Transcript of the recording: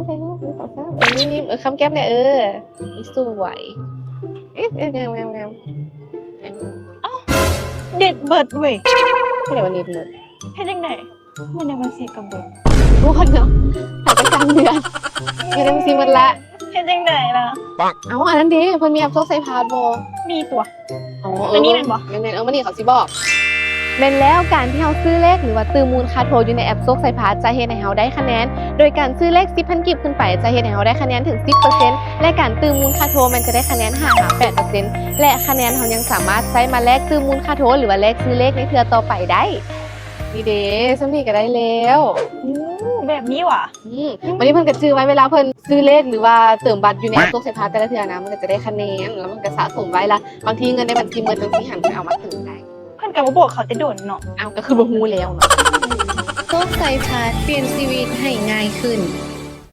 ຖ່າຍຮູບ ໜຶ່ງ ສອງ ສາມ ເອີ ເອີ ຄຳແກັບແດ່ ເອີ ສວຍ ເອີ ເອີ ງາມ ງາມ ງາມ ເນັດເບິດເວີຍ ຜູ້ໃດວ່າເນັດເບິດ ເຮັດຈັ່ງໃດ ເງິນໃນບັນຊີກໍເບິດ ບໍ່ເນາະ ຫາຍໄປສາມເດືອນ ເງິນໃນບັນຊີໝົດລະ ເຮັດຈັ່ງໃດລະ ເອົ້າ ອັນນັ້ນເດ ເພິ່ນມີແອັບໂຊກໄຊພາສບໍ່? ມີຕົວະ ອໍ ເອີ ອັນນີ້ແມ່ນບໍ່? ແມ່ນໆ ເອີ ມື້ນີ້ເຂົາຊິບອກ ແມ່ນແລ້ວ ການທີ່ເຮົາຊື້ເລກ ຫຼືວ່າຕື່ມມູນຄ່າໂທຢູ່ໃນແອັບໂຊກໄຊພາສ ຈະເຮັດໃຫ້ເຮົາໄດ້ຄະແນນ ໂດຍການຊື້ເລກສິບພັນກີບຂຶ້ນໄປ ຈະເຮັດໃຫ້ເຮົາໄດ້ຄະແນນເຖິງສິບເປີເຊັນ ແລະ ການຕື່ມມູນຄ່າໂທແມ່ນຈະໄດ້ຄະແນນຫ້າຫາແປດເປີເຊັນ ແລະ ຄະແນນເຮົາຍັງສາມາດໃຊ້ມາແລກຕື່ມມູນຄ່າໂທ ຫຼືວ່າແລກຊື້ເລກໃນເທື່ອຕໍ່ໄປໄດ້. ນີ້ເດ ສ່ຳນີ້ກໍໄດ້ແລ້ວ. ໂອ້ ແບບນີ້ຫວາ? ອືມ ບາດນີ້ເພິ່ນກໍຈື່ໄວ້ ເວລາເພິ່ນຊື້ເລກ ຫຼືວ່າເຕີມບັດຢູ່ໃນແອັບໂຊກໄຊພາສແຕ່ລະເທື່ອນະ ມັນກໍຈະໄດ້ຄະແນນ ແລ້ວມັນກໍສະສົມໄວ້ລະ ບາງທີເງິນໃນບັນຊີໝົດຈັ່ງຊີ້ຫັ້ນ ກໍເອົາມາເຕີມໄດ້. ເພິ່ນກໍບໍ່ບອກເຂົາແຕ່ດົນເນາະ. ເອົ້າ ກໍຄືບໍ່ຮູ້ແລ້ວເນາະ. ໂຊກໄຊພາສປ່ຽນຊີວິດໃຫ້ງ່າຍຂຶ້ນ.